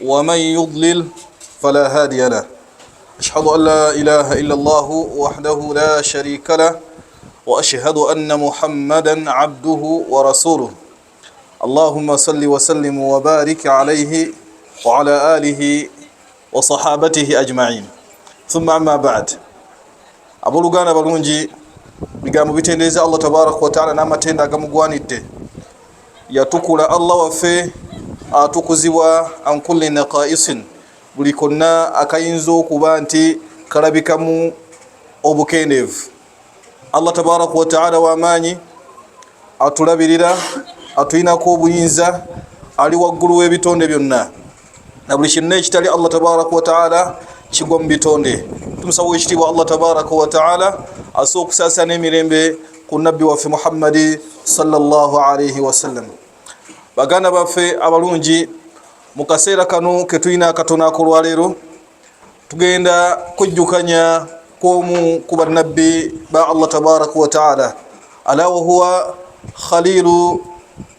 ومن يضلل فلا هادي له. أشهد أن لا إله إلا الله وحده لا شريك له، وأشهد أن محمدا عبده ورسوله. اللهم صل وسلم وبارك عليه وعلى آله وصحابته أجمعين. ثم أما بعد، abooluganda balungi, bigambo bitendereza Allah tabaraka wataala n'amatendo agamugwanidde. Yatukula Allah waffe, atukuzibwa an kulli naqaisin, buli konna akayinza okuba nti kalabikamu obukendeevu. Allah tabaraka wataala wamaanyi, atulabirira, atulinako obuyinza, ali waggulu w'ebitonde byonna, na buli kinna ekitali Allah tabaraka wataala kigwa mu bitonde. Tumusaba ekitiibwa Allah tabaraka wataala asobola okusaasira n'emirembe ku nabbi waffe Muhammadi sallallahu alaihi wasallam. Baganda baffe abalungi, mu kaseera kano ketulina akatono akolwaleero, tugenda kujjukanya kwomu ku bannabbi ba Allah tabaraka wataala, ala wahuwa khalilu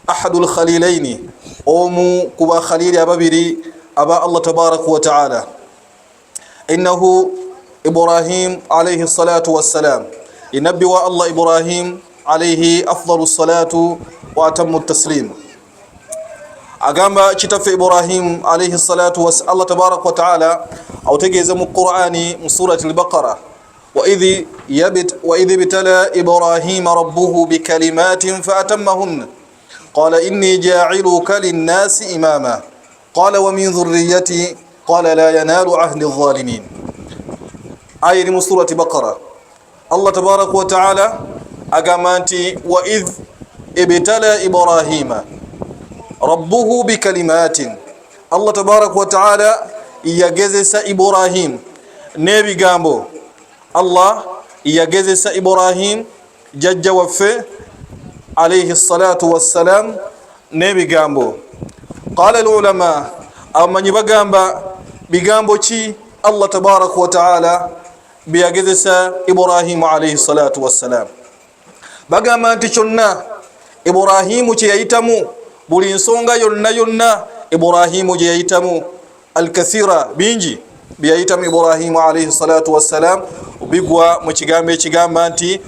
ahadu lkhalilaini, omu ku bakhalili ababiri aba Allah tabaraka wataala, innahu Ibrahim alaihi salatu wassalam, nabbi wa Allah Ibrahim alaihi afdalu salatu wa atamu taslim. Agamba kitaffe Ibrahim alaihi salatu, Allah tabaraka wataala awutegeeza mu Qurani mu surati Albaqara: waidh ibtala Ibrahima rabbuhu bikalimatin faatammahunna qala inni jailuka linnasi imama qala wa min dhurriyati qala la yanalu ahdi dhalimin. Aya eri mu surati Baqara. Allah tabaraka wataala agamba nti waidh ibtala Ibrahima rabbuhu bikalimatin, Allah tabaraka wataala yagezesa Ibrahim n'ebigambo. Allah yagezesa Ibrahim jajja waffe alaihi salatu wassalam n'ebigambo. Qala lulama, abamanyi bagamba, bigambo ki Allah tabaraka wataala byeyagezesa Ibrahimu alaihi salatu wassalam? Bagamba nti kyonna Ibrahimu kyeyayitamu, buli nsonga yonna yonna Ibrahimu gye yayitamu, alkathira, bingi byeyayitamu Ibrahimu alaihi salatu wassalam, bigwa mu kigambo ekigamba nti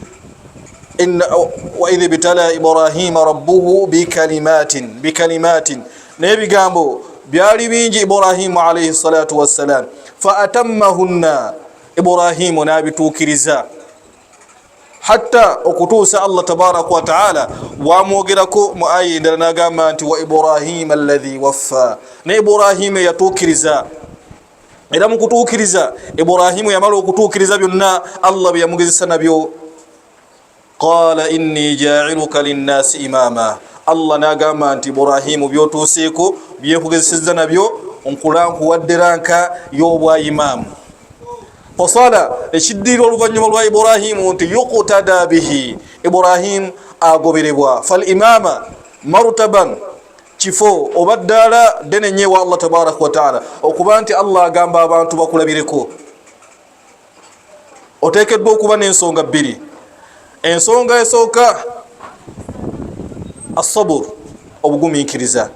waidh ibtala Ibrahima rabbuhu bikalimatin, bikalimatin, n'ebigambo byali bingi Ibrahimu alaihi salatu wassalam, fa atammahunna, Ibrahimu n'abituukiriza hatta okutuusa Allah tabaraka wataala wamwogerako mu aya endala nagamba nti wa Ibrahima alladhi waffa, ne Ibrahimu eyatuukiriza. Era mu kutuukiriza, Ibrahimu yamala okutuukiriza byonna Allah bye yamugezesa nabyo. Qala inni jailuka linnasi imama, Allah nagamba nti Ibrahimu, byotuuseeko, byenkugezesezza nabyo, nkula nkuwadde ranka y'obwa imaamu. Fasala ekiddirira oluvannyuma lwa Ibrahimu nti yuqtada bihi, Ibrahimu agoberebwa. Fal imama martaban, kifo oba ddaala ddene nnyo ewa Allah tabaraka wataala, okuba nti Allah agamba abantu bakulabireko. Oteekeddwa okuba n'ensonga bbiri. Ensonga esooka, asabur, obugumiikiriza,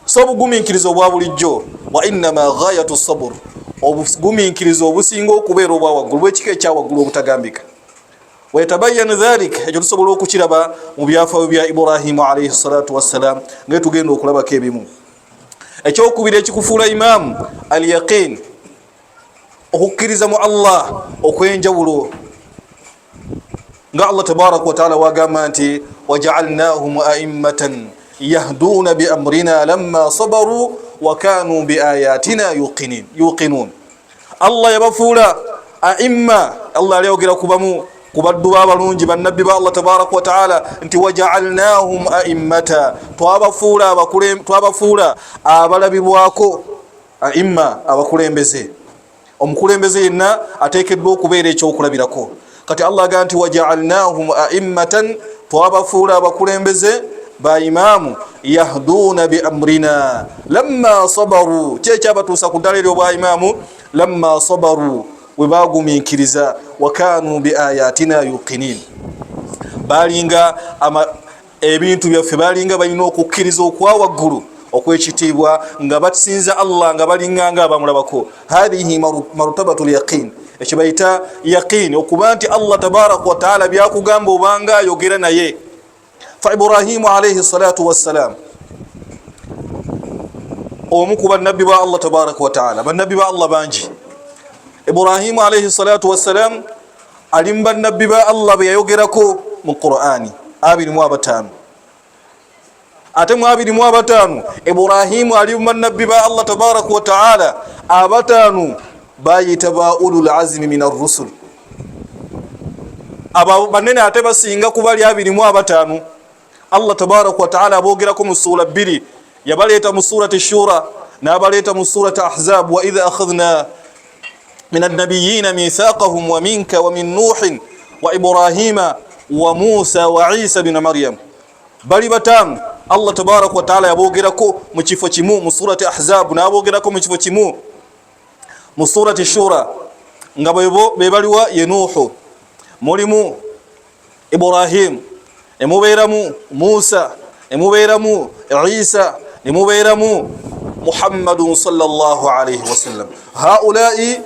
so obugumiikiriza obwa bulijjo, wa innama ghayatu sabur, obugumiikiriza obusinga okubeera obwa waggulu, bwekika ekya waggulu obutagambika. Wayatabayanu dhalik, ekyo tusobola okukiraba mu byafaayo bya Ibrahimu alaihi salatu wassalam, nga tugenda okulabako ebimu. Ekyokubiri ekikufuula imaamu, alyaqin, okukkiriza mu Allah okwenjawulo, nga Allah tabaraka wataala wagamba nti wajaalnahum aimmatan yahduuna biamrina lamma sabaru wakanu biayatina yuqinun. Allah yabafuula aimma. Allah alyogera kubamu ku baddu b'abalungi, bannabbi ba Allah tabaraka wataala, nti wajaalnahum aimmata, twabafuula abalabibwako, aimma, abakulembeze. Omukulembeze yenna ateekeddwa okubeera ekyokulabirako. Kati Allah agamba nti wajaalnahum aimmatan, twabafuula abakulembeze ba imaamu, yahduuna biamrina lamma sabaru. Kyekyabatuusa ku ddala eryobwa imaamu? Lamma sabaru, we bagumiikiriza, wakanu biayatina yuqinin, balinga ebintu byaffe balinga balina okukkiriza okwa waggulu. Okwekitiibwa, nga basinza Allah nga balinganga abamulabako. Hathihi martabatu lyaqin, ekyo bayita yaqin, okuba nti Allah tabaraka wataala byakugamba obanga ayogera naye. Fa Ibrahimu alaihi salatu wassalam, omu ku bannabbi ba Allah tabaraka wataala, bannabbi ba Allah bangi, Ibrahimu alaihi salatu wassalam ali mu bannabbi ba Allah beyayogerako mu Qurani 25. Ate mu 25, Ibrahimu ali mu bannabbi ba Allah tabaraka wataala abataano bayita ba ulul azmi min arrusul, abo banene ate basinga ku bali 25. Allah tabaraka wataala abogerako mu suula bbiri, yabaleeta mu surati Shura, n'abaleeta mu surati Ahzab. Wa idha akhadhna min annabiyina mithaqahum wa minka wa min Nuhin wa Ibrahima wa Musa wa Isa bina Maryam. Bali bataano, Allah tabaraka wataala yabogerako mu kifo kimu mu surati Ahzab, n'abogerako mu kifo kimu mu surati Shura. Nga bebo bebaliwa? Ye Nuhu, mulimu Ibrahim, nemubeeramu Musa, nemubeeramu Isa, nemubeeramu Muhammadun sallallahu alaihi wasallam. Haulai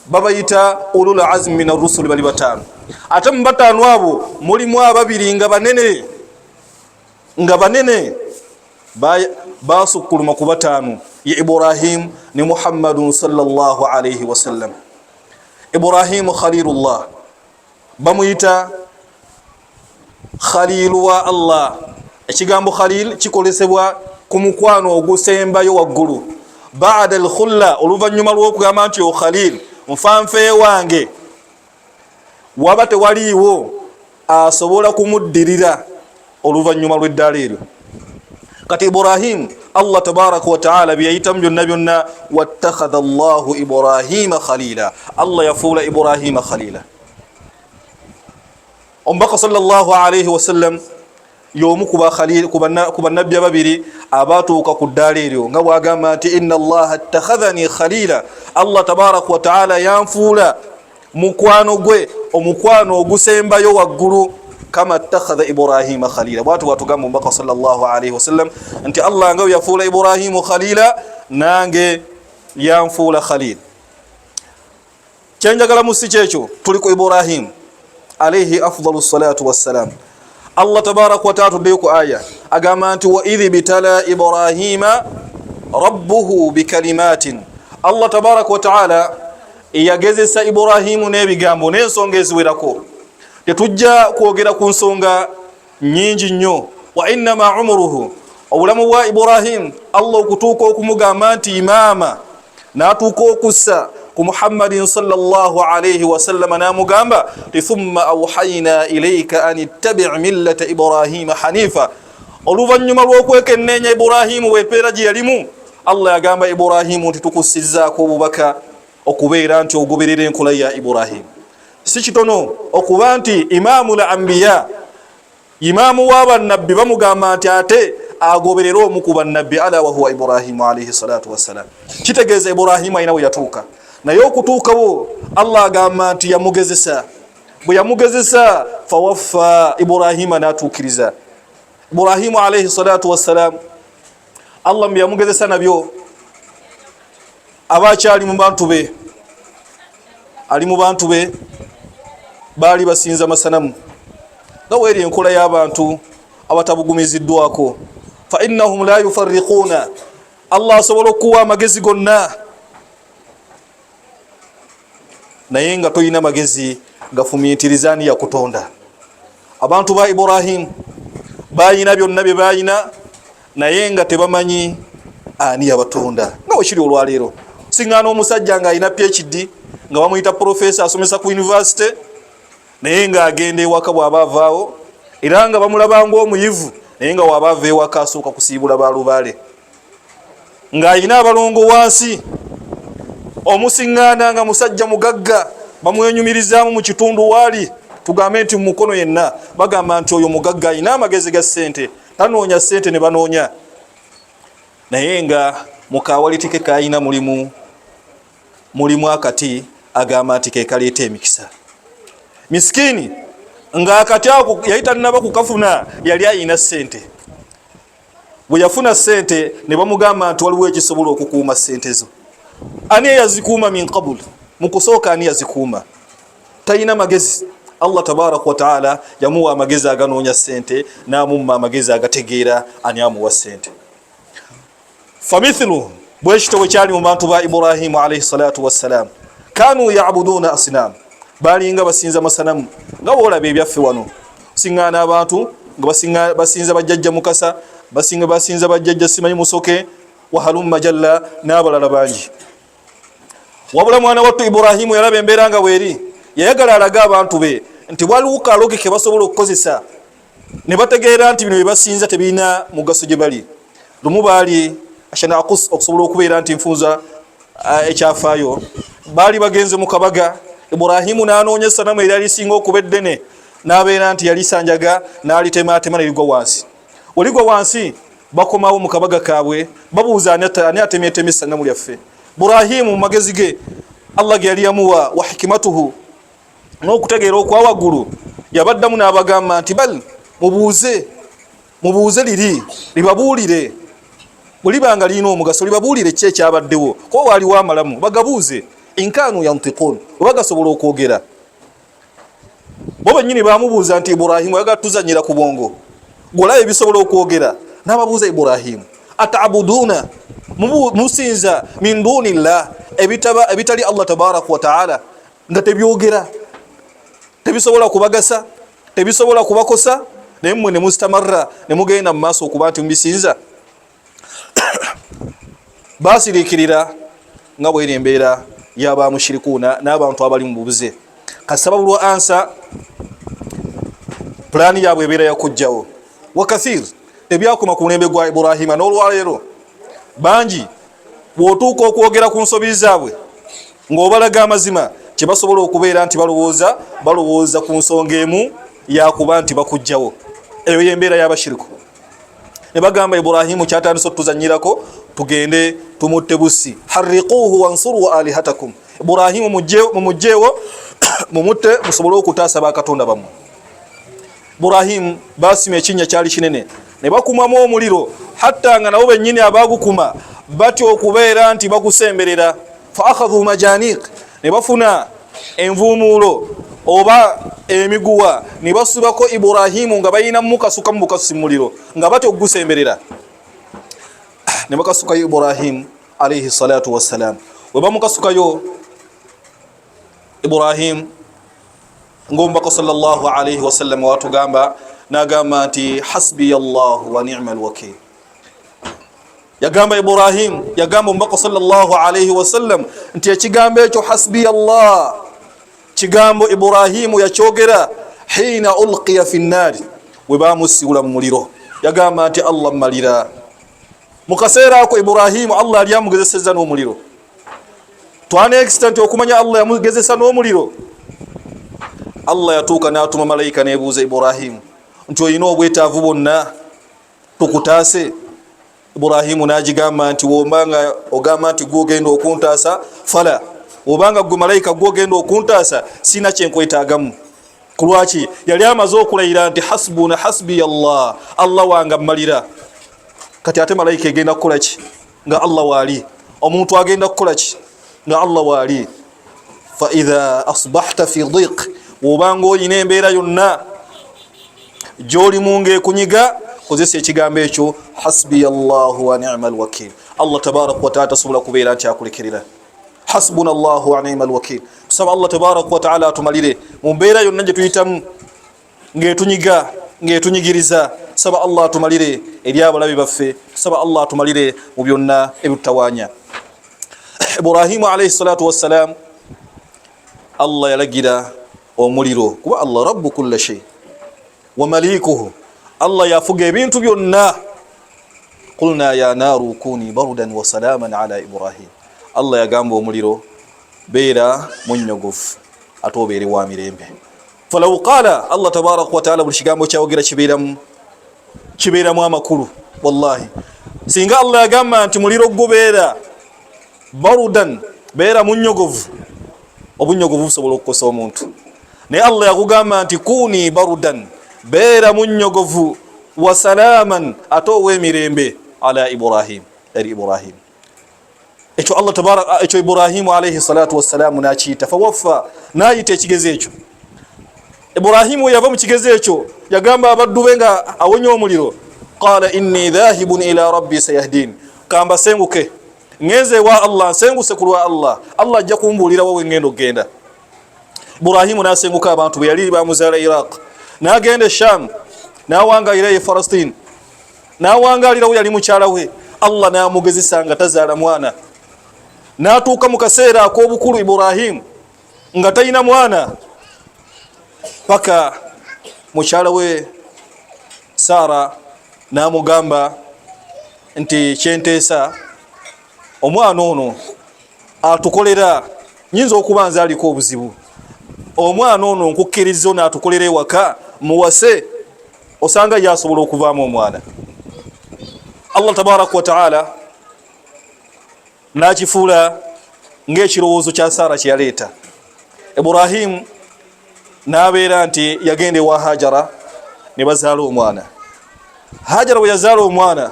babayita ulul azmi min arrusul, bali bataano. Ate mu bataano abo mulimu ababiri nga banene, nga banene basukkuluma ku bataano, ye Ibrahim ne Muhammadun sallallahu alaihi wasallam. Ibrahimu khalilullah, bamuyita khalilu wa Allah. Ekigambo khalil kikolesebwa ku mukwano ogusembayo waggulu, bada alkhulla, oluvannyuma lw'okugamba nti okhalil nfanfe wange, waba tewaliiwo asobola kumuddirira oluvannyuma lw'eddaala eryo. Kati Ibrahimu, Allah tabaraka wataala byeyayitamu byonna byonna, wattakhadha llahu Ibrahima khalila, Allah yafuula Ibrahima khalila. Omubaka sallallahu alaihi wasallam y'omu ku bannabbi ababiri abatuuka ku ddaala eryo, nga bwagamba nti inna allaha ittakhadhani khalila, Allah tabaraka wataala yanfuula mukwano gwe, omukwano ogusembayo waggulu, kama ittakhadha Ibrahima khalila. Bwatu bwatugamba omubaka sallallahu alaihi wasallam nti Allah nga bwe yafuula Ibrahimu khalila, nange yanfuula khalil. Kyenjagala musi kyekyo, tuli ku Ibrahimu alaihi afdalu salatu wassalam. Allah tabaraka wataala, tuddeyo ku aya, agamba nti wa idh bitala Ibrahima rabbuhu bikalimatin. Allah tabaraka wataala yagezesa Ibrahimu n'ebigambo n'ensonga eziwerako. Tetujja kwogera ku nsonga nyingi nnyo. Wa innama umuruhu, obulamu bwa Ibrahim, Allah okutuuka okumugamba nti imaama, n'atuuka okussa ku Muhammadin sallallahu alaihi wasallama, n'amugamba ti thumma auhaina ilaika an ittabi millata Ibrahima hanifa. Oluvannyuma lw'okwekenneenya Ibrahimu bwempeera gye yalimu, Allah yagamba Ibrahimu nti tukussizaako obubaka okubeera nti ogoberera enkola ya Ibrahimu. Si kitono okuba nti imaamu l ambiya, imaamu w'abannabbi, bamugamba nti ate agoberere omu ku bannabbi, ala wahuwa Ibrahimu alaihi salatu wassalam. Kitegeeza Ibrahimu alina we yatuuka, naye okutuukawo Allah agamba nti yamugezesa. Bwe yamugezesa, fawaffa Ibrahima, n'atuukiriza. Ibrahimu alaihi salatu wassalam, Allah mbe yamugezesa nabyo, aba akyali mu bantu be, ali mu bantu be baali basinza masanamu, nga weeri enkola y'abantu abatabugumiziddwako, fa innahum la yufarriquuna. Allah asobola okukuwa amagezi gonna, naye nga tolina magezi gafumiitiriza ani yakutonda. Abantu ba Ibrahimu bayina byonna bye bayina, naye nga tebamanyi ani yabatonda. Nga wekiri olwaleero, siŋŋaana omusajja ng'alina PhD, nga bamuyita profesa, asomesa ku university, naye ng'agenda ewaka bw'aba avaawo, era nga bamulaba ng'omuyivu, naye nga waba ava ewaka asooka kusiibula balubaale, ng'alina abalongo wansi. Omusiŋŋaana nga musajja mugagga, bamwenyumirizaamu mu kitundu waali, tugambe nti mumukono yenna bagamba nti oyo mugagga, alina amagezi ga ssente, tanoonya ssente ne banoonya, naye nga mukawalitike kayina mulimu akati agamba nti kekaleeta emikisa. Misikini ng'akati ako yali tanaba kukafuna, yali ayina ssente. Bwe yafuna sente ne bamugamba nti waliwo ekisobola okukuuma sente zo. Ani eyazikuuma min qabul? Mu kusooka ani yazikuuma? Talina magezi. Allah tabaraka wataala yamuwa amagezi aganoonya sente, n'amumma amagezi agategeera ani amuwa sente. Famithlu bwekito bwe kyali mu bantu ba Ibrahimu alaihi salatu wassalam, kanu yabuduuna asinamu, balinga basinza masanamu nga woolaba ebyaffe wano. Siŋŋaana abantu nga basinza bajjajja Mukasa, basinga basinza bajjajja simanyi Musoke wahalumma jalla n'abalala bangi. Wabula mwana wattu Ibrahimu yalaba embeera nga bweri, yayagala alage abantu be nti waliwo kaloge ke basobola okukozesa ne bategeera nti bino bye basinza tebirina mugaso gye bali. Lumu baali ashanakus okusobola okubeera nti nfunza ekyafaayo, baali bagenze mu kabaga, Ibrahimu n'anoonya essanamu eryali lisinga okuba eddene, n'abeera nti yalisanjaga n'alitematema ne ligwa wansi. Oligwa wansi, bakomawo mu kabaga kaabwe, babuuza ani atemyetema essanamu lyaffe. Burahimu mu magezi ge Allah ge yali yamuwa wa hikimatuhu, n'okutegeera okwa waggulu, yabaddamu n'abagamba nti bal mubuuze, mubuuze liri libabuulire, bwe liba nga lirina omugaso libabuulire ki ekyabaddewo, kuba waaliwo amalamu bagabuuze, inkaanu yantiqun, oba gasobola okwogera. Bo bennyini bamubuuza nti Ibrahimu ayagala tuzanyira ku bwongo, gwolaba ebisobola okwogera. N'ababuuza Ibrahimu, atabuduuna, musinza min dunillah, ebitali Allah tabaraka wa taala, nga tebyogera, tebisobola kubagasa, tebisobola kubakosa, naye mmwe ne muzitamarra ne mugenda mu maaso okuba nti mubisinza. Basiriikirira nga bweri embeera y'abamushirikuuna n'abantu abali mu bubuze. Kasita babulwa ansa, pulaani yaabwe ebeera yakujjawo. Wakathir tebyakoma ku mulembe gwa Iburahima, n'olwaleero bangi bw'otuuka okwogera ku nsobi zaabwe ng'obalaga amazima, kye basobola okubeera nti balowooza, balowooza ku nsonga emu yakuba nti bakujjawo. Eyo y'embeera y'abashiriku. Ne bagamba Ibrahimu kyatandise otuzanyirako, tugende tumutte busi, harriquuhu wansuru alihatakum. Ibrahimu mumugjewo mumutte musobole okutaasa bakatonda bammwe. Ibrahimu basima ekinnya kyali kinene ne bakumamu omuliro, hatta nga nabo bennyini abagukuma batya okubeera nti bagusemberera. Fa akhadhu majaniq, ne bafuna envuumuulo oba emiguwa ne basibako Ibrahimu nga balina mukasuka mu bukasusi muliro nga batya okugusemberera, ne bakasukayo Ibrahimu alaihi salatu wassalam. We bamukasukayo Ibrahimu, ng'omubaka sallallahu alaihi wasallam watugamba, n'agamba nti hasbiya llahu wa nima alwakil. Yagamba Ibrahimu, yagamba omubaka sallallahu alaihi wasallam nti ekigambo ekyo hasbiya llah, kigambo Ibrahimu yakyogera hina ulqiya fi nnaari, we bamusiwula mu muliro. Yagamba nti Allah mmalira. Mu kaseera ako Ibrahimu Allah ali amugezesezza n'omuliro. Twanekisita nti okumanya Allah yamugezesa n'omuliro, Allah yatuuka n'atuma malayika n'ebuuza Ibrahimu nti olina obwetaavu bwonna tukutaase? Ibrahimu n'agigamba nti wombanga ogamba nti gwogenda okuntaasa, fala, obanga gwe malayika gwogenda okuntaasa, sina kyenkwetaagamu. Kulwaki? Yali amaze okulayira nti hasbuna hasbiya Allah, Allah wange ammalira. Kati ate malayika egenda kukola ki nga Allah waali? Omuntu agenda kukola ki nga Allah waali? Fa idha asbahta fi dhiq, wobanga oyina embeera yonna gyolimu ng'ekunyiga, kozesa ekigambo ekyo hasbiya llahu wa nima alwakil. Allah tabaraka wataala tasobola kubeera nti akulekerera. Hasbuna llahu wa nima alwakil. Tusaba Allah tabaraka wataala atumalire mu mbeera yonna gye tuyitamu ng'etunyiga, ng'etunyigiriza. Tusaba Allah atumalire eri abalabe baffe, tusaba Allah atumalire mu byonna ebitutawaanya. Ibrahimu alaihi salatu wassalam, Allah yalagira omuliro, kuba Allah rabbu kulla shay wa malikuhu, Allah yafuga ebintu byonna. Qulna ya naaru kuni barudan wa salaman ala Ibrahim. Allah yagamba omuliro, beera munyogovu ate obeere wa mirembe. Falau qala Allah tabaraka wataala, buli kigambo kyawogera kibeeramu amakulu. Wallahi singa Allah yagamba nti muliro gubeera barudan, beera munyogovu, obunyogovu busobola okukosa omuntu. Naye Allah yakugamba nti kuni barudan, beera munyogovu, Wasalaaman, ate ow'emirembe, ala Ibrahim, eri Ibrahim. Ekyo Allah tabaraka, ekyo Ibrahimu alayhi salatu wassalamu nakiyita, fawaffa, nayita ekigezo ekyo. Ibrahimu yava mu kigezo ekyo, yagamba abaddu be nga awonye omuliro, qala inni dhahibun ila rabbi sayahdin, kamba senguke ngenze ewa Allah, nsenguse ku lwa Allah, Allah ajja kumbuulira wawe ngenda okugenda. Ibrahimu nasenguka abantu bwe yali bamuzaala Iraq, nagenda e Sham, nawangalira e Falastine, nawangalirawo yali mukyala we. Allah namugezesa nga tazaala mwana, natuuka mu kaseera ak'obukulu Ibrahimu nga talina mwana, paka mukyala we Sara namugamba nti kyenteesa, omwana ono atukolera, nyinza okuba nze aliko obuzibu, omwana ono nkukkiriza ono atukolera ewaka, muwase, osanga ye asobola okuvaamu omwana. Allah tabaraka wataala nakifuula ng'ekirowoozo kya Saara kyeyaleeta. Ibrahimu n'abeera nti yagenda ewa Hajara ne bazaala omwana. Hajara bwe yazaala omwana,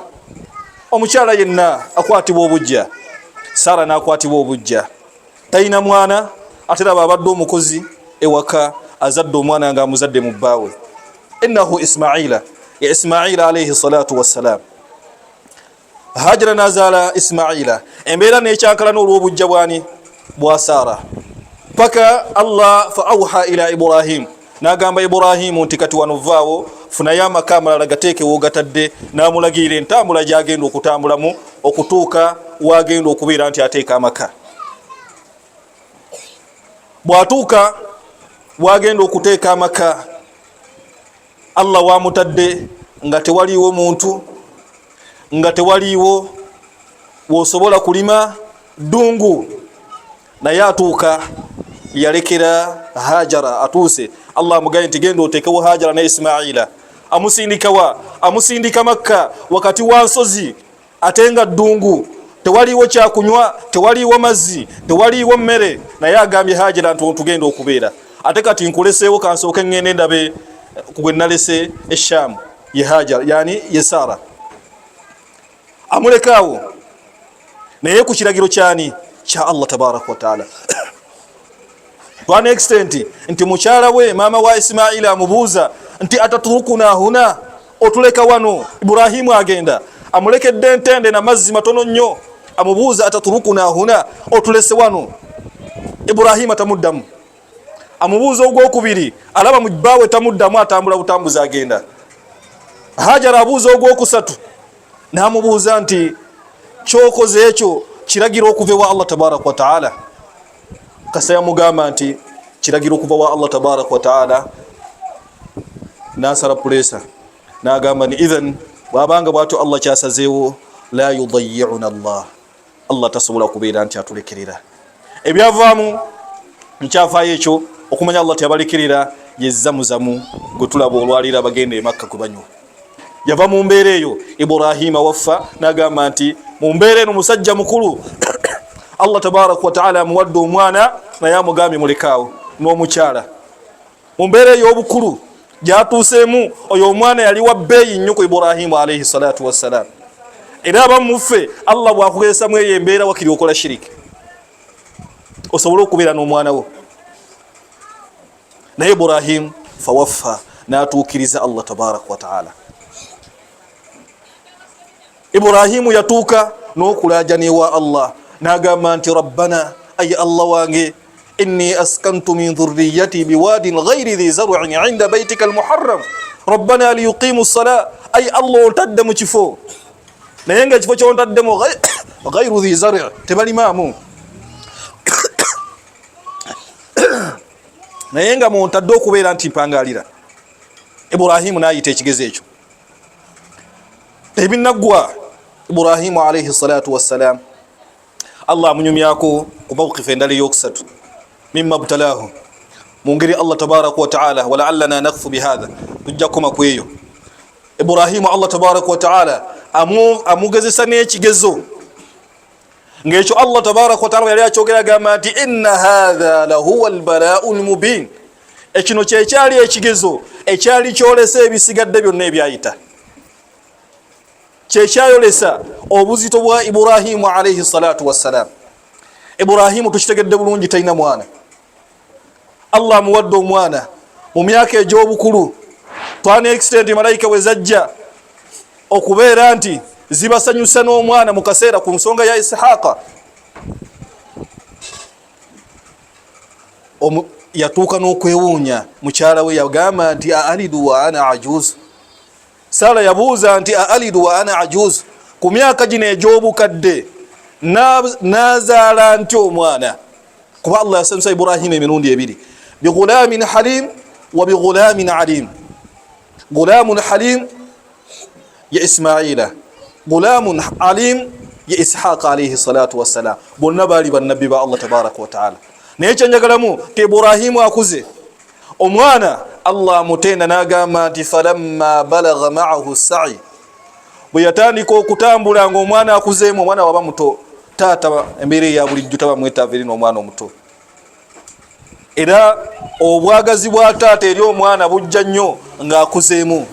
omukyala yenna akwatibwa obujja, Saara n'akwatibwa obujja, talina mwana, ate raba abadde omukozi ewaka, azadde omwana nga amuzadde mu bbaawe, innahu Ismaila, ya Ismaila alaihi salatu wassalam. Hajara nazaala Ismaila, embeera nekyankalana olw'obujja bwani? Bwa Saara, paka Allah fa auha ila Ibrahim, nagamba Ibrahimu nti kati wano vaawo, funayo amaka amalala gateekewo gatadde, namulagirira entambula gyagenda okutambulamu okutuuka wagenda okubeera nti ateeka amaka. Bwatuuka wagenda okuteeka amaka, Allah wamutadde nga tewaliiwo muntu, nga tewaliiwo wosobola kulima, ddungu. Naye atuuka yalekera Hajara atuuse, Allah amugaye nti genda oteekewo Hajara ne Ismaila. Amusindikawa? Amusindika Makka, wakati wa nsozi, ate nga ddungu, tewaliiwo kyakunywa, tewaliiwo mazzi, tewaliiwo mmere. Naye agambye Hajara nti tugenda okubeera, ate kati nkuleseewo, kansooke ŋŋende ndabe gwe nalese Eshaamu, ye Hajara, yani ye Sara. Amulekaawo, naye ku kiragiro kyani? Kya Allah tabaraka wataala. To an extent nti mukyala we, maama wa Ismaila, amubuuza nti ataturukuna huna, otuleka wano? Ibrahimu agenda amulekedde entende namazzi matono nnyo, amubuuza ataturukuna huna, otulese wano? Ibrahimu atamuddamu. Amubuuza ogwokubiri, alaba mu bbaawe tamuddamu, atambula butambuzi agenda. Hajara abuuza ogwokusatu, n'amubuuza nti kyokoze ekyo kiragiro okuva ewa Allah tabaraka wataala? Kasa yamugamba nti kiragiro okuva wa Allah tabaraka wataala, nasala pulesa, nagamba ni idhan bwabanga bwatyo Allah kyasazeewo, la yudayiuna Allah, Allah tasobola kubeera nti atulekerera. Ebyavaamu nkyafaayo ekyo okumanya Allah teyabalekerera, ye Zamuzamu gwe tulaba olwaleero abagenda e Makka gwe banywa. Yava mu mbeera eyo Ibrahima waffa, nagamba nti mu mbeera eno musajja mukulu, Allah tabaraka wataala amuwadde omwana, naye amugambye mulekaawo n'omukyala. Mu mbeera ey'obukulu gyatuuseemu, oyo omwana yali wa bbeeyi nnyo ku Ibrahimu alaihi salatu wassalam. Era abamu muffe Allah bwakugezesamu eyo embeera, wakiri okola shiriki osobole okubeera n'omwana wo. Naye Ibrahimu fawaffa, n'atuukiriza Allah tabaraka wataala. Ibrahimu yatuuka n'okulaja newa Allah, n'agamba nti rabbana, ayi Allah wange, inni askantu min dhurriyati biwadin ghairi dhi zar'in inda baitika almuharram rabbana liyuqimu ssala. Ayi Allah, ontadde mu kifo, naye nga ekifo kyontaddemu ghairu dhi zar', tebalimaamu, naye nga muntadde okubeera nti mpangalira. Ibrahimu nayita ekigezo ekyo. Ebinaggwa, Ibrahimu alaihi salatu wassalam, Allah amunyumyako ku mawkifu endala eyokusatu, mimma btalahu, mu ngeri Allah tabaraka wataala, walaallana nakfu bihatha, tujja kukoma ku eyo. Ibrahimu Allah tabaraka wataala amugezesa n'ekigezo ng'ekyo Allah tabaraka wataala yali akyogera, agamba nti inna hatha lahuwa albalau lmubin, ekino kyekyali ekigezo ekyali kyolesa ebisigadde byonna ebyayita. Kyekyayolesa obuzito bwa Iburahimu alaihi salatu wassalam. Iburahimu tukitegedde bulungi talina mwana. Allah amuwadde omwana mu myaka egy'obukulu. Twana extent malayika bwe zajja okubeera nti zibasanyusa n'omwana mu kaseera ku nsonga ya Ishaqa, yatuuka n'okwewuunya. Mukyala we yagamba nti aalidu wa ana ajuz. Sara yabuuza nti aalidu wa ana ajuz, ku myaka gino egy'obukadde nazaala nti omwana? Kuba Allah yasanyusa Ibrahimu emirundi ebiri, bighulamin halim wa bighulamin alim. Gulamun halim ye Ismaila, gulamun alim ye Ishaqa alaihi salatu wassalam. Bonna baali bannabbi ba Allah tabaraka wataala. Naye kyenjagalamu ti Ibrahimu akuze, omwana Allah amutenda n'agamba nti falamma balagha maahu sa'i, bwe yatandika okutambula ngaomwana akuzeemu. Omwana waba muto, taata embeera eya bulijjo taba mwetaavu eri n'omwana omuto, era obwagazi bwa taata eri omwana bujja nnyo ng'akuzeemu.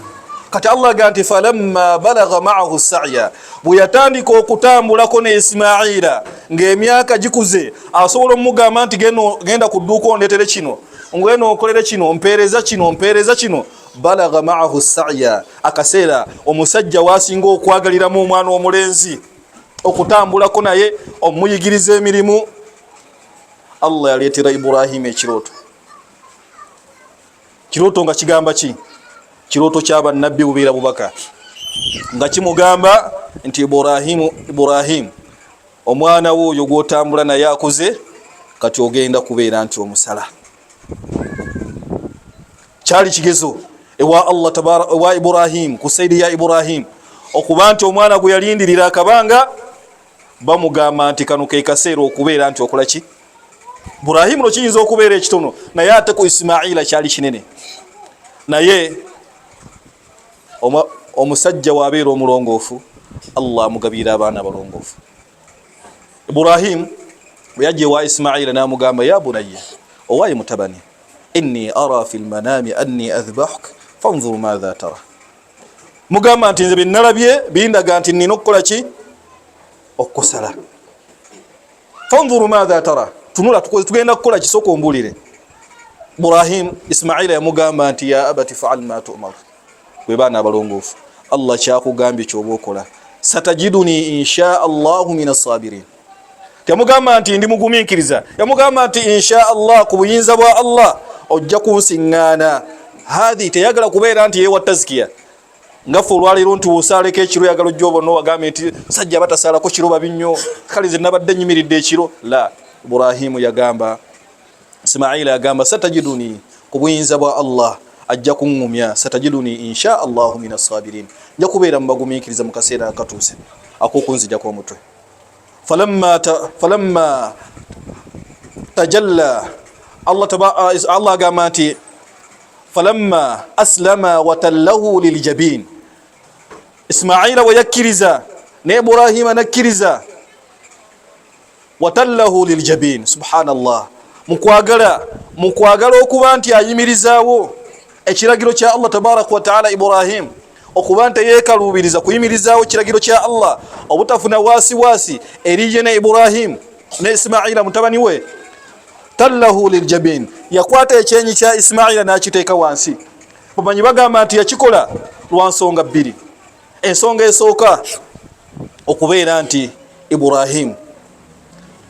Kati Allah aga nti falamma balagha maahu sa'ya, bwe yatandika okutambulako ne Ismaila ng'emyaka gikuze, asobola omugamba nti genda ku dduuka ondeetere kino, ngweno okolere kino, mpeereza kino, mpeereza kino. Balagha maahu sa'ya, akaseera omusajja wasinga okwagaliramu omwana omulenzi okutambulako naye omuyigiriza emirimu. Allah yaleetera Ibrahimu ekirooto. Kirooto nga kigamba ki? Kirooto kyabannabbi bubeera bubaka, nga kimugamba nti Ibrahimu, Ibrahimu, omwana wo oyo gwotambula naye akuze, kati ogenda kubeera nti omusala. Kyali kigezo ewa Allah ewa Ibrahimu, ku saidi ya Ibrahimu, okuba nti omwana gwe yalindirira akabanga bamugamba nti kano ke kaseera okubeera nti okola ki. Ibrahimu no kiyinza okubeera ekitono, naye ate ku Ismaila kyali kinene. Naye omusajja wabeera omulongoofu, Allah amugabirira abaana abalongoofu. Ibrahimu bwe yajja ewa Ismaila n'amugamba, ya bunayya, owaye mutabani, inni ara fi lmanami anni adhbahuk fanzur madha tara. Mugamba nti nze byenalabye bindaga nti nina okukola ki? Okukusala. Fanzuru madha tara, tunula tugenda kukola kisooka ombulire. Ibrahim, Ismaila yamugamba nti ya abati faal ma tumar, bwe baana abalongoofu, Allah kyakugambye kyoba okola, satajiduni insha Allahu min asabirin. Yamugamba nti ndi mugumiikiriza. Yamugamba nti insha Allah, ku buyinza bwa Allah ojja kunsiŋŋaana. Hadhi teyagala kubeera nti yewa tazkiya nga ffe olwaleero nti wosaaleko ekiro yagala ojja obona owagambye nti sajja batasaalako kiro babi nnyo, kale nze nabadde nyimiridde ekiro. La, Ibrahimu yagamba Ismaila, yagamba satajiduni, ku buyinza bwa Allah ajja kuŋŋumya, satajiduni insha Allahu min assabirin, nja kubeera mu bagumiikiriza mu kaseera akatuuse ak'okunzijako omutwe. Falamma tajalla, Allah agamba nti falamma aslama watallahu liljabin, Ismaila bwe yakkiriza ne Ibrahima nakkiriza, watallahu liljabin. Subhanallah, mukwagala okuba nti ayimirizaawo ekiragiro kya Allah tabaraka wataala, Ibrahim okuba nti yeekaluubiriza kuyimirizaawo ekiragiro kya Allah, obutafuna waasi eriye ne Ibrahim ne Ismaila mutabani we. Tallahu liljabin, yakwata ekyenyi kya Ismaila n'akiteeka wansi. Bamanyi bagamba nti yakikola lwa nsonga bbiri. Ensonga esooka, okubeera nti Ibrahimu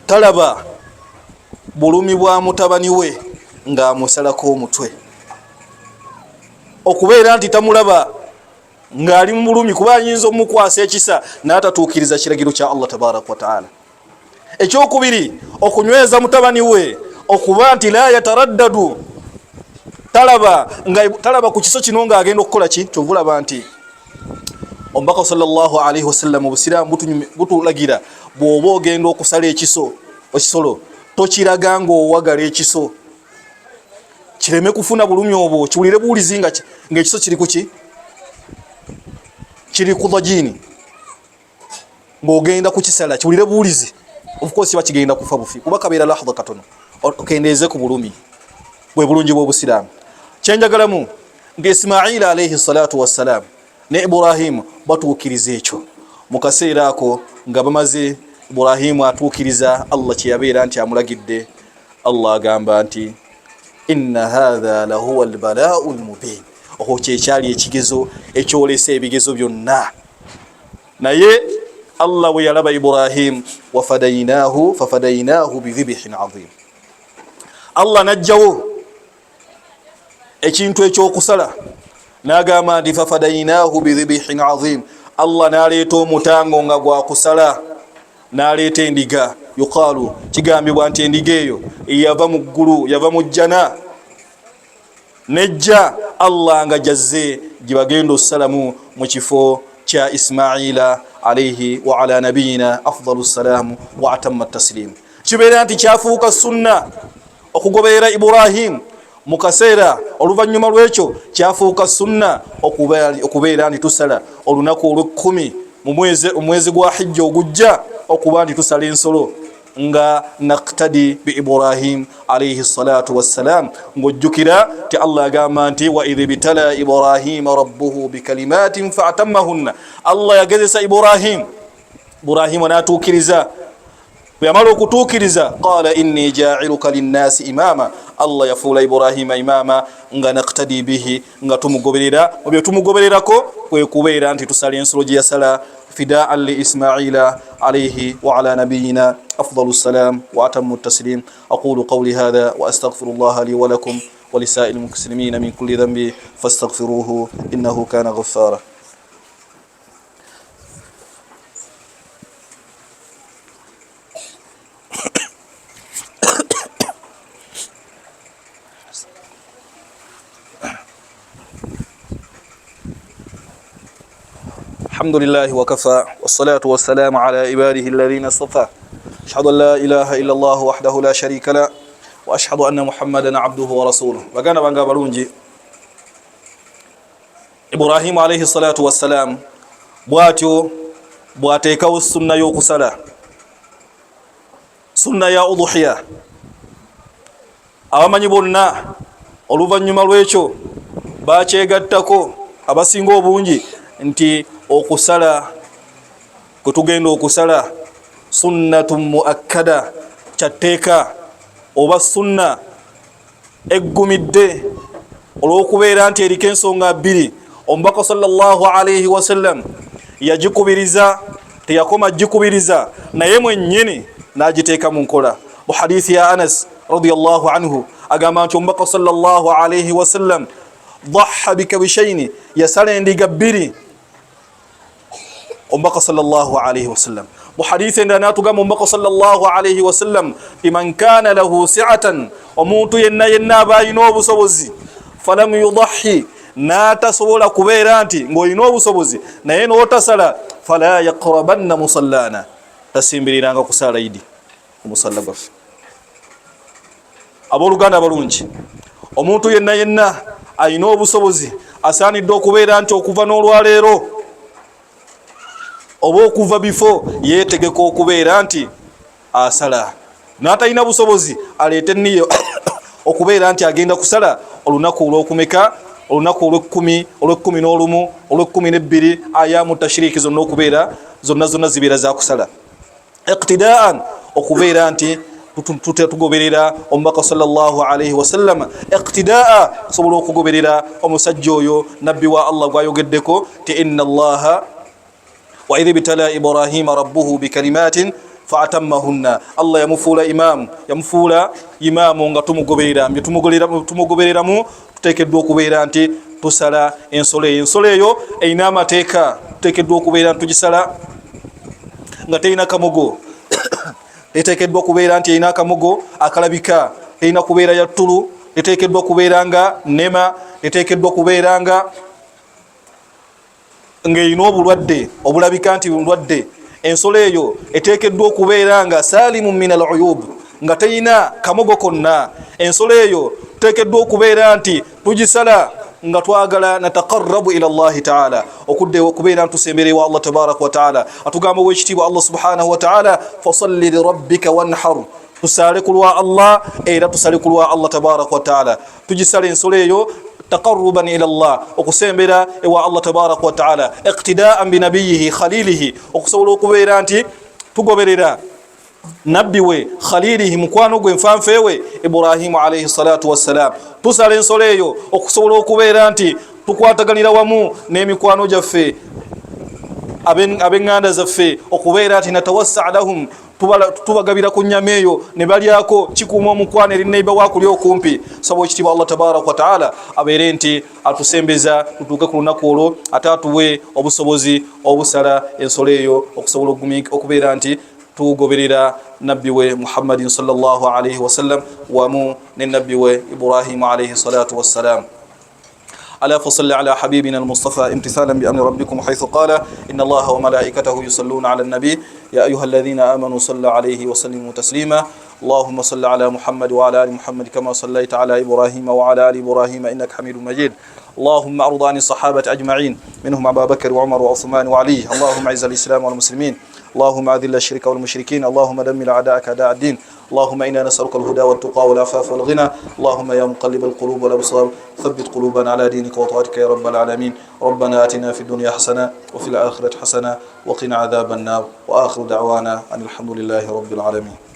talaba bulumi bwa mutabani we ng'amusalako omutwe, okubeera nti tamulaba ng'ali mu bulumi, kuba ayinza omukwasa ekisa n'atatuukiriza kiragiro kya Allah tabaraka wataala. Ekyokubiri, okunyweza mutabani we okuba nti la yataraddadu, talaba nga talaba ku kiso kino ng'agenda okukola ki. Kyova olaba nti omubaka sallallahu alaihi wasallam, obusiraamu butulagira bw'oba ogenda okusala ekiso, ekisolo tokiraga ng'owagala ekiso kireme kufuna bulumi obwo, kiwulire buwulizi nga ng'ekiso kiri kuki, kiri ku dhajini, ng'ogenda kukisala kiwulire buwulizi. Of course kiba kigenda kufa bufi, kuba kabeera lahadha katono, okendeeze ku bulumi. Bwe bulungi bw'obusiraamu. Kyenjagalamu nti Ismaila alaihi salatu wassalam ne Ibrahimu batuukiriza ekyo. Mu kaseera ako nga bamaze, Ibrahimu atuukiriza Allah kyeyabeera nti amulagidde. Allah agamba nti inna hatha lahuwa albalau lmubin, okwo kyekyali ekigezo ekyolesa ebigezo byonna. Naye Allah bwe yalaba Ibrahimu, wafadainahu fafadainahu bidhibihin adhim, Allah najjawo ekintu ekyokusala nagamba nti fafadainahu bidhibihin adhim. Allah naleeta omutango nga gwakusala, naleeta endiga. Yuqaalu, kigambibwa nti endiga eyo yava mu ggulu, yava mu jjana nejja, Allah nga jazze gyebagenda ossalamu mu kifo kya Ismaila alaihi wa ala nabiyina afdalu ssalamu wa atamma taslim. Kibeera nti kyafuuka sunna okugoberera Ibrahim mu kaseera oluvannyuma lw'ekyo, kyafuuka sunna okubeera nti tusala olunaku olw'ekkumi mu mwezi gwa hijja ogujja, okuba nti tusala ensolo nga naktadi bi Ibrahim alaihi salatu wassalam. Ng'ojjukira ti Allah agamba nti wa idh ibtala Ibrahima rabbuhu bikalimatin faatammahunna. Allah yagezesa Ibrahim, Ibrahimu n'atuukiriza. Bwe yamala okutuukiriza, qala inni jailuka linnasi imama. Allah yafuula Ibrahima imama nga naktadi bihi, nga tumugoberera. Mu bye tumugobererako kwe kubeera nti tusala ensolo gye yasala fidaan li Ismaila alaihi wa ala nabiyina afdalu ssalam wa atamu taslim. Aqulu qawli hadha wa astaghfiru llaha li wa lakum wa lisairi lmuslimina min kulli dhanbi fastaghfiruhu innahu kana ghaffara. الحمد لله وكفى، والصلاة والسلام على عباده الذين اصطفى. أشهد أن لا إله إلا الله وحده لا شريك له وأشهد أن محمدا عبده ورسوله. Baganda bange abalungi, Ibrahimu alaihi salatu wassalam bwatyo bwateekawo sunna y'okusala, sunna ya udhuhiya. Abamanyi bonna oluvannyuma lw'ekyo bakyegattako, abasinga obungi, nti okusala kwe tugenda okusala sunnatu muakkada, kyatteeka oba sunna eggumidde, olw'okubeera nti eriko ensonga bbiri. Omubaka sallallahu alaihi wasallam yagikubiriza, teyakoma gikubiriza, naye mwennyini n'agiteeka mu nkola. Mu hadithi ya Anas radiallahu anhu agamba nti omubaka sallallahu alaihi wasallam dhaha bikabishaini, yasala endiga bbiri omubaka sallallahu alaihi wasallam. Mu hadithi endala natugamba omubaka sallallahu alaihi wasallam ti man kana lahu siatan, omuntu yenna yenna aba alina obusobozi, falam yudahi, n'atasobola kubeera nti ng'olina obusobozi naye n'otasala, fala yaqrabanna musallana, tasimbiriranga kusaala idi omusalla gwaffe. Abooluganda abalungi, omuntu yenna yenna alina obusobozi asaanidde okubeera nti okuva n'olwaleero oba okuva bifo yeetegeka okubeera nti asala. N'atalina busobozi aleete niyo okubeera nti agenda kusala olunaku olwokumeka, olunaku olwekumi, olwekumi n'olumu, olwekumi n'ebbiri, ayamu tashiriki zonna okubeera zonna zonna zibeera zakusala iqtidaan, okubeera nti tugoberera omubaka sallallahu alaihi wasallama, iqtidaa kusobola okugoberera omusajja oyo nabbi wa Allah gwayogeddeko ti inna allaha wa idh ibtala Ibrahima rabbuhu bikalimatin faatammahunna. Allah yamufuula imaamu, yamufuula imaamu nga tumugoberera. Bye tumugobereramu, tuteekeddwa okubeera nti tusala ensolo eyo. Ensolo eyo erina amateeka. Tuteekeddwa okubeera nti tugisala nga terina kamogo, eteekeddwa kubeera nti erina akamogo akalabika, terina kubeera ya ttulu, eteekeddwa kubeera nga nema, eteekeddwa kubeera nga ng'erina obulwadde obulabika nti bulwadde. Ensolo eyo eteekeddwa okubeera nga salimu min al uyub, nga terina kamogo konna. Ensolo eyo tuteekeddwa okubeera nti tugisala nga twagala nataqarabu ila llahi taala, okudde okubeera ntusembere wa Allah tabaraka wataala. Atugamba owekitiibwa Allah subhanahu wataala, fasalli lirabbika wanhar, tusaale ku lwa Allah, era tusale ku lwa Allah tabaraka wataala. Tugisala ensolo eyo. Taqarruban ila Allah, okusembera ewa Allah tabaraka wataala, iqtidaan binabiyihi khalilihi, okusobola okubeera nti tugoberera nabbi we, khalilihi, mukwano gwe, nfanfewe Ibrahimu alaihi salatu wassalam. Tusala ensolo eyo okusobola okubeera nti tukwataganira wamu n'emikwano gyaffe, ab'eŋŋanda zaffe, okubeera nti natawassa lahum, tubagabira ku nyama eyo ne balyako. Kikuuma omukwano eri neiba wakuli okumpi. Saba ekitiibwa Allah tabaraka wataala abeere nti atusembeza tutuuke ku lunaku olwo, ate atuwe obusobozi obusala ensolo eyo okusobola okubeera nti tugoberera nabbi we Muhammadin sallallahu alaihi wasallam wamu ne nabbi we Ibrahimu alaihi salatu wassalam. ألا فصل على حبيبنا المصطفى امتثالا بأمر ربكم، حيث قال: إن الله وملائكته يصلون على النبي يا أيها الذين آمنوا صلوا عليه وسلموا تسليما. اللهم صل على محمد وعلى آل محمد كما صليت على إبراهيم وعلى آل إبراهيم إنك حميد مجيد. اللهم أرض عن الصحابة أجمعين، منهم أبا بكر وعمر وعثمان وعلي. اللهم أعز الإسلام والمسلمين، اللهم أذل الشرك والمشركين، اللهم دمر أعداءك أعداء الدين. اللهم إنا نسألك الهدى والتقى والعفاف والغنى. اللهم يا مقلب القلوب والأبصار، ثبت قلوبنا على دينك وطاعتك يا رب العالمين. ربنا آتنا في الدنيا حسنة وفي الآخرة حسنة وقنا عذاب النار. وآخر دعوانا أن الحمد لله رب العالمين.